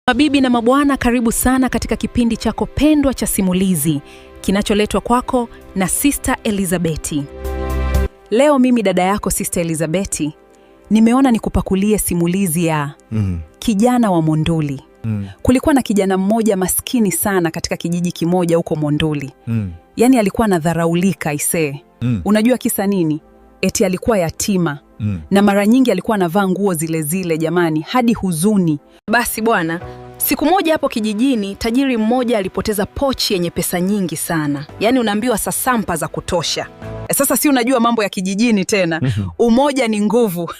Mabibi na mabwana, karibu sana katika kipindi chako pendwa cha simulizi kinacholetwa kwako na Sister Elizabeti. Leo mimi dada yako Sister Elizabeti nimeona nikupakulie simulizi ya kijana wa Monduli. Kulikuwa na kijana mmoja maskini sana katika kijiji kimoja huko Monduli. Yaani alikuwa anadharaulika isee. Unajua kisa nini? Eti alikuwa yatima na mara nyingi alikuwa anavaa nguo zile zile, jamani, hadi huzuni. Basi bwana, siku moja hapo kijijini, tajiri mmoja alipoteza pochi yenye pesa nyingi sana, yaani unaambiwa sasampa za kutosha. Sasa si unajua mambo ya kijijini tena, umoja ni nguvu.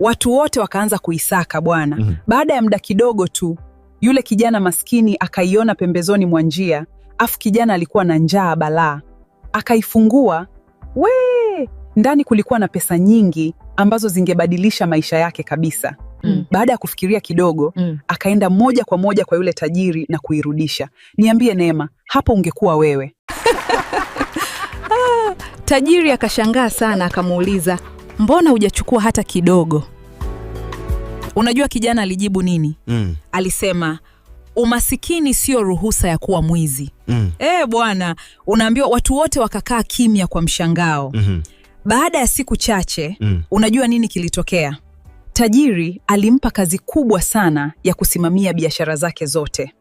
Watu wote wakaanza kuisaka bwana. Baada ya muda kidogo tu, yule kijana maskini akaiona pembezoni mwa njia, afu kijana alikuwa na njaa balaa, akaifungua we, ndani kulikuwa na pesa nyingi ambazo zingebadilisha maisha yake kabisa. Baada ya kufikiria kidogo, akaenda moja kwa moja kwa yule tajiri na kuirudisha. Niambie Neema, hapo ungekuwa wewe? Tajiri akashangaa sana, akamuuliza, mbona hujachukua hata kidogo? Unajua kijana alijibu nini? Alisema, umasikini sio ruhusa ya kuwa mwizi. Bwana, unaambiwa watu wote wakakaa kimya kwa mshangao. Baada ya siku chache, unajua nini kilitokea? Tajiri alimpa kazi kubwa sana ya kusimamia biashara zake zote.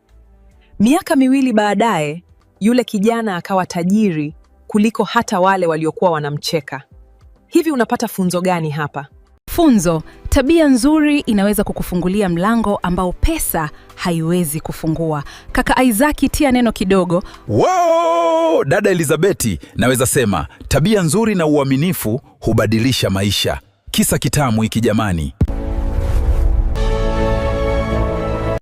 Miaka 2 baadaye, yule kijana akawa tajiri kuliko hata wale waliokuwa wanamcheka. Hivi unapata funzo gani hapa? Funzo: tabia nzuri inaweza kukufungulia mlango ambao pesa haiwezi kufungua. Kaka Isaki, tia neno kidogo. Wow, dada Elizabeti, naweza sema tabia nzuri na uaminifu hubadilisha maisha. Kisa kitamu hiki jamani.